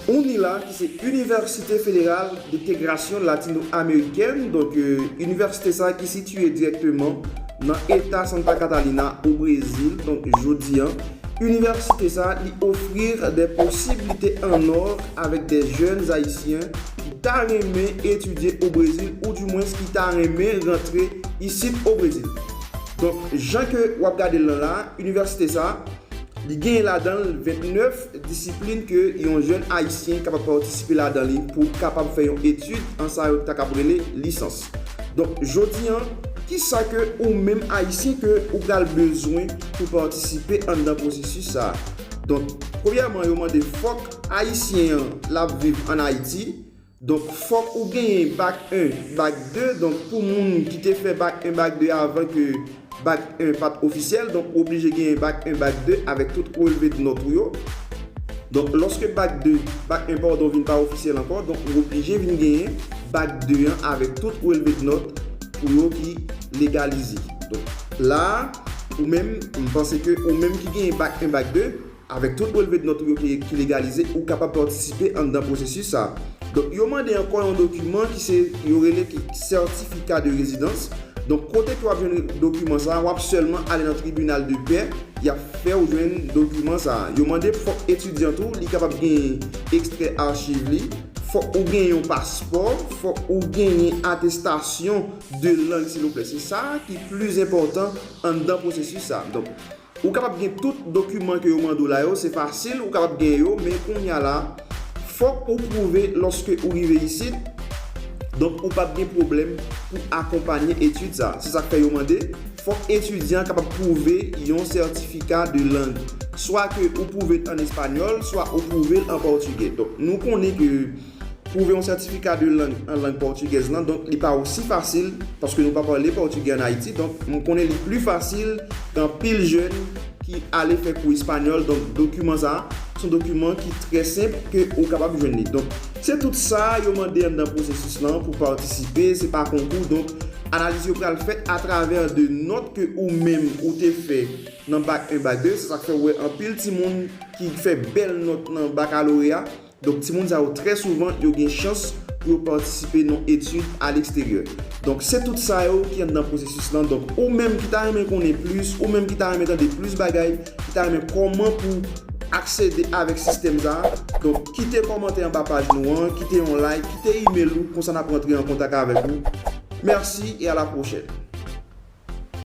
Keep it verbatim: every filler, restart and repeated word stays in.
UNILA, ki se Université Fédérale d'Intégration Latino-Américaine, donk, euh, inivèsite sa ki sitiye dirèkteman nan eta Santa Catarina, o Brezil. Donk, jodi an, inivèsite sa, li ofrir de posibilite an or avèk de jèn ayisyen ki ta renmen etidye o Brezil, ou di mwens ki ta renmen rantre isit o Brezil. Donk, jan ke w ap gade l lan la, inivèsite sa, li genyen ladan l vennèf disiplin ke yon jèn ayisyen kapab patisipe ladan li pou kapab fè yon etid an sa yo ta kab rele lisans. Donk, jodi an, ki sa ke ou menm ayisyen ke ou pral bezwen pou patisipe anndan pwosesis sa a? Donk, premyèman, yo mande fòk ayisyen an l ap viv ann Ayiti. Donk, fòk ou genyen bak en, bak de. Donk, pou moun ki te fè bak en, bak de avan ke bak en pa t ofisyèl, donk, ou oblije genyen bak en, bak de avèk tout relve de nòt ou yo. Donk, lòske bak de, bak en, padon, vin pa ofisyèl ankò, donk, ou oblije vin genyen bak de an avèk tout relve de nòt ou yo ki legalize. Donk, la, ou menm, m panse ke ou menm ki genyen bak en, bak de, avèk tout relve de nòt ou yo ki, ki legalize, ou kapab patisipe anndan pwosesis sa a. Donk, yo mande ankò yon dokiman ki se, yo rele ki sètifika de rezidans. Donk, kote ke w ap jwenn dokiman sa a, w ap sèlman ale nan tribinal de pè, y ap fè w jwenn dokiman sa a. Yo mande fòk etidyan tou, li kapab genyen ekstrè achiv li, fòk ou genyen yon paspò, fòk ou genyen atestasyon de lang, silvouplè. Se sa ki pli enpòtan anndan pwosesis sa a. Donk, ou kapab gen tout dokiman ke yo mande w la yo, se fasil, ou kapab gen yo, men kounye a la, fòk ou pwouve lòske ou rive isit, donk ou p ap gen pwoblèm pou akonpanye etid sa. Se sa k fè yo mande, fòk etidyan kapab pwouve yon sètifika de lang. Swa ke ou pwouve l an espanyòl, swa ou pwouve l an pòtigè. Donk, nou konnen ke pwouve yon sètifika de lang an lang pòtigèz lan, donk li pa osi fasil, paske nou pa pale pòtigè ann Ayiti, donk m konnen li pli fasil ke anpil jèn ki ale fè kou espanyòl, donk dokiman sa a, se yon dokiman ki trè senp ke ou kapab jwenn li. Donk, se tout sa yo mande anndan pwosesis lan pou patisipe, se pa konkou, donk analiz yo pral fèt atravè de nòt ke ou menm ou te fè nan bak en, bak de, se sa k fè w wè anpil timoun ki fè bèl nòt nan bakaloreya, donk, timoun sa yo, trè souvan, yo gen chans pou yo patisipe nan etid aleksteryè. Donk, se tout sa yo ki anndan pwosesis lan. Donk, ou menm ki ta renmen konnen plis, ou menm ki ta renmen tande plis bagay, ki ta renmen kòman pou aksede avèk sistèm sa a, donk, kite kòmantè anba paj nou an, kite yon like, kite email ou, konsa n ap rantre an kontak avèk ou. Mèsi e a la pwochèn.